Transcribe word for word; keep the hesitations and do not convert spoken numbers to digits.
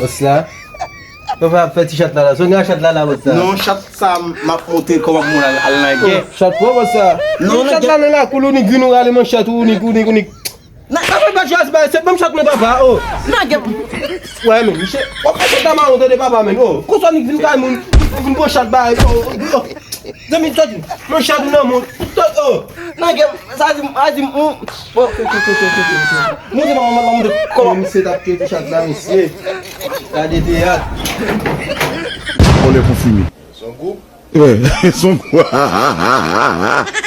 Bòs la. Papa ap fè ti chat la la. Songa chat la la, bòs la. Non, chat sa, m ap montre kòman pou moun al, al nan gè. Oh, chat pran, bòs la. Non, non, chat la nan lakou l, ou nik vin ou rale manchèt ou, ou nik, ou nik, ou nik. Nan, nan, pa jwe a, se pa, se menm chat mwen, papa, oh. Nan gè. Wè, men, misye, oh, pa chat la mawon, tande, papa, men, oh. Konsa nik vin kay moun, vin pran chat ba, oh, oh. Zanmi, sòti. Manchèt ou nan moun. Sòti, oh. Nan gè, sa di, sa di, mm. Oh, ok, ok, ok. Montre mwen, mwen, mwen, mwen, kòman misye t ap kite chat la, misye. Gade teyat. Vòlè konfime. Son gwoup. Wè, son gwoup.